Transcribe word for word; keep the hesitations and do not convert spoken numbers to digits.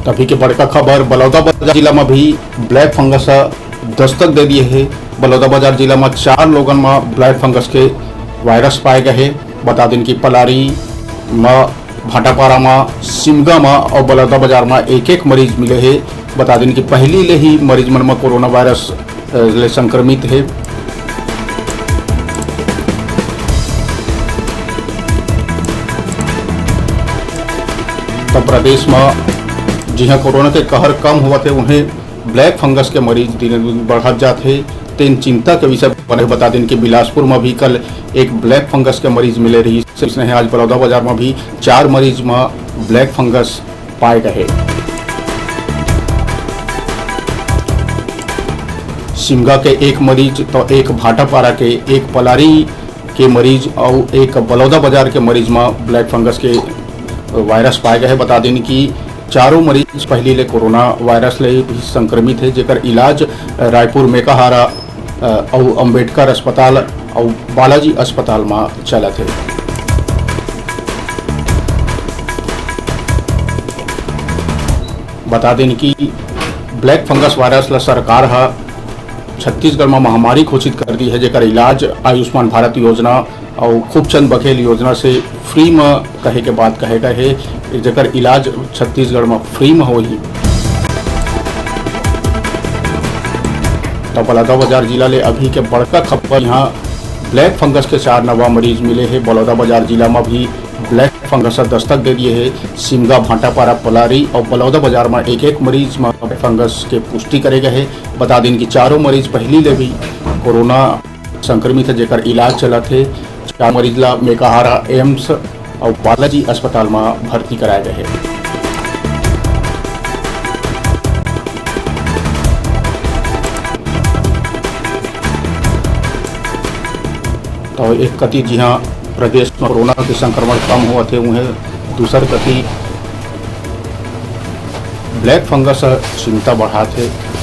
अभी के बड़का खबर, बलौदाबाजार जिला म भी ब्लैक फंगस ह दस्तक दे दिए हे। बलौदाबाजार जिला म चार लोगन म ब्लैक फंगस के वायरस पाए गए हे। बता दिन कि पलारी म, भाटापारा म, सिमगा म अउ बलौदाबाजार म एक एक मरीज मिले हे। बता दिन कि पहिली ले ही मरीज मन म कोरोना वायरस, अ, ले संक्रमित हे। त प्रदेश म जिहां कोरोना के कहर कम होवत हे, उहें ब्लैक फंगस के मरीज दिने दिन बढ़त जात हे, तेन चिंता के विषय बने। बता दिन कि बिलासपुर म भी कल एक ब्लैक फंगस के मरीज मिले रहिस। अइसने आज बलौदाबाजार म भी चार मरीज म ब्लैक फंगस पाए गए हे। सिमगा के एक मरीज, तो एक भाटापारा के, एक पलारी के मरीज अउ एक बलौदाबाजार के मरीज म ब्लैक फंगस के वायरस पाए गए हे। बता दिन कि चारों मरीज पहिली ले कोरोना वायरस ले भी संक्रमित हे, जेकर इलाज रायपुर मेकाहारा, अ, अउ अंबेडकर अस्पताल अउ बालाजी अस्पताल म चलत हे। बता देन कि ब्लैक फंगस वायरस ल सरकार ह छत्तीसगढ़ म महामारी घोषित कर दी हे, जेकर इलाज आयुष्मान भारत योजना अउ खूबचंद बघेल योजना से फ्री म कहे के बात कहे गए हे, जेकर इलाज छत्तीसगढ़ म फ्री म होही। त बलौदाबाजार जिला ले अभी के बड़का खबर, यहाँ ब्लैक फंगस के चार नवा मरीज मिले हे। बलौदाबाजार जिला म भी ब्लैक फंगस ह दस्तक दे दिए हे। सिमगा, भाटापारा, पलारी अउ बलौदाबाजार म एक एक मरीज म फंगस के पुष्टि करे गए हे। बता दिन कि चारों मरीज पहिली ले भी कोरोना संक्रमित हे, जेकर इलाज चलत हे। चार मरीज ला मेकाहारा एम्स अउ बालाजी अस्पताल म भर्ती कराए गए हे। तो एक कति जिहां प्रदेश म कोरोना के संक्रमण कम होवत हे, उहें दूसर कति ब्लैक फंगस ह चिंता बढ़ात हे।